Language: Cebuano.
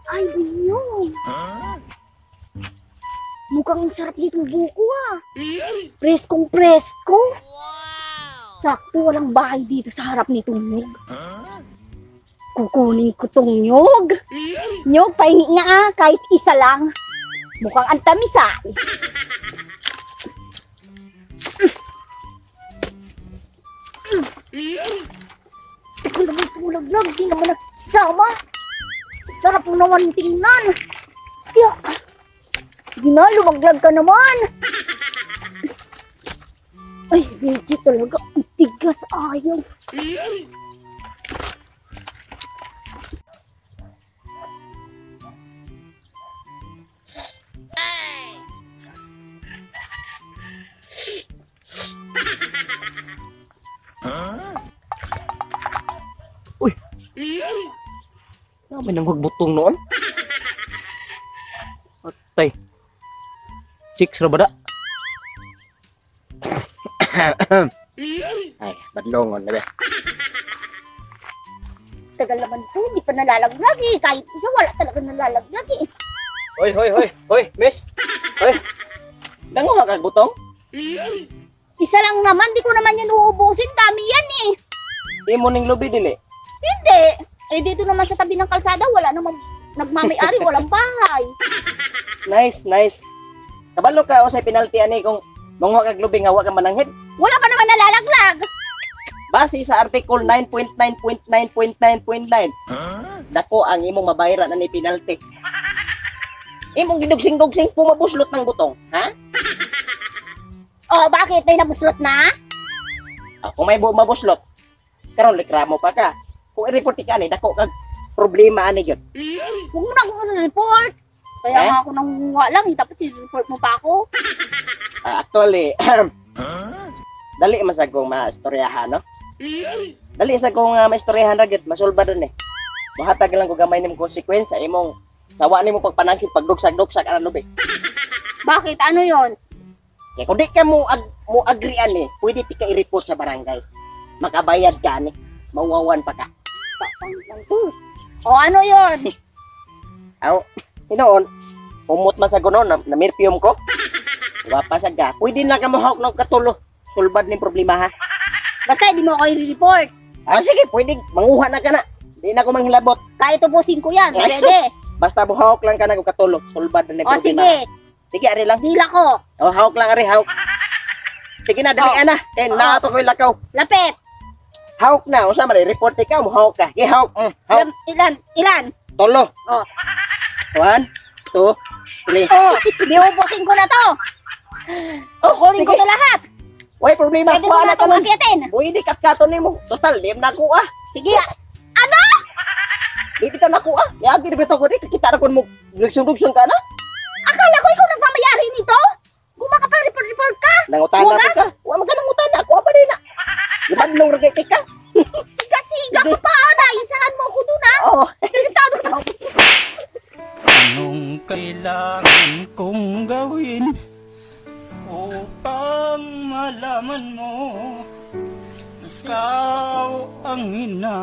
Ay, bunyog. Mukhang ang sarap nitong buko ah. Preskong presko. Sakto walang bahay dito sa harap nitong nyog. Kukunin ko tong nyog. Nyog, pahingi nga ah, kahit isa lang. Mukhang ang tamis ah. Hindi ko naman tumulaglag, di naman nakikisama. Sarap mo naman tingnan. Tiyak. Sige na, lumaglag ka naman. Ay, legit talaga. Ang tigas, ayaw. Uy! Naman ang hugbutong noon. Atay. Chicks ra ba da? Ay, badlongon na ba? Tagal naman to, di pa nalalaglag eh. Kahit isa, wala talaga nalalaglag eh. Hoy, hoy, hoy, hoy, miss. Hoy. Nanguha kag butong? Isa lang naman, di ko naman yan uubusin. Dami yan eh. Imo ning lubi dili. Hindi. Eh dito naman sa tabi ng kalsada, wala namang nagmamay-ari, walang bahay. Nice, nice. Kabalo ka usay penalty ani kung manguha kag lubi nga wa ka mananghid. Wala pa naman nalalaglag. Base sa article 9.9.9.9.9, dako ang imong mabayaran ani penalty. Imong gidugsing-dugsing pumabuslot ng butong, ha? Oh, bakit? May nabuslot na? Ah, kung may mabuslot, karon reklamo pa ka. Kung i-report ka ani, dako kag problema ani gyud. Huwag mo na akong report. Kaya Eh? nga ako nangunguha lang eh, tapos i-report mo pa ako. Ah, actually, dali man sa kong maistoryahan, no? Dali sa kong maistoryahan ra gyud, masulba dun eh. Muhatag lang ko gamay nimong consequence sa imong sawa nimo pagpanangkit pagdugsag-dugsag ana lubi. Bakit? Ano yon? Kaya kung di ka mo, mo agree ani, pwede ti ka i-report sa barangay. Makabayad ka ani, mawawan pa ka. O ano yon? Aw, hinoon, umot man sa guno, na, namirpiyum ko. Wapa sa ga. Pwede na ka mohawk ng katulo. Sulbad ning problema ha. Basta hindi mo ako i-report. Ah, sige, pwede. Manguha na ka na. Di na ko manghilabot. Kahit ubusin ko yan, Ay, pwede. Basta buhawk lang ka na kung katulo. Sulbad na ning O problema. sige, Sige, ari lang. dila ko. O, hawk lang, ari, hawk. Sige na, dali Oh. na. Kaya Oh. naa pa ko'y lakaw. Lapit. Hawk na. Usa man, report ikaw, mohawk ka. Sige, hawk. Hawk. Ilan? Ilan? Tulo. Oh. 1, 2, 3. Oh, di ubusin ko na to. Oh, Kunin ko sige. to lahat. Way problema. Pwede mo Kuha na na itong tanan. akitin. Pwede katkaton nimo. Total, di na kuha. Sige. Ano? Di bitaw na kuha. Niagi di bitaw ko di. Kita ra kon mo dugsong-dugsong ka na. Akala ko ikaw nagmamayari nito. Kung makapag-report-report ka. Nangutana Hugas? pa ka. Wa man ka nangutana. Kuha pa din na. Gibadlong ra kay ka. Siga-siga ka pa. Naisahan mo ako dun ah. Oo. Delikado ka. Anong kailangan kong gawin upang malaman mo ikaw ang ina?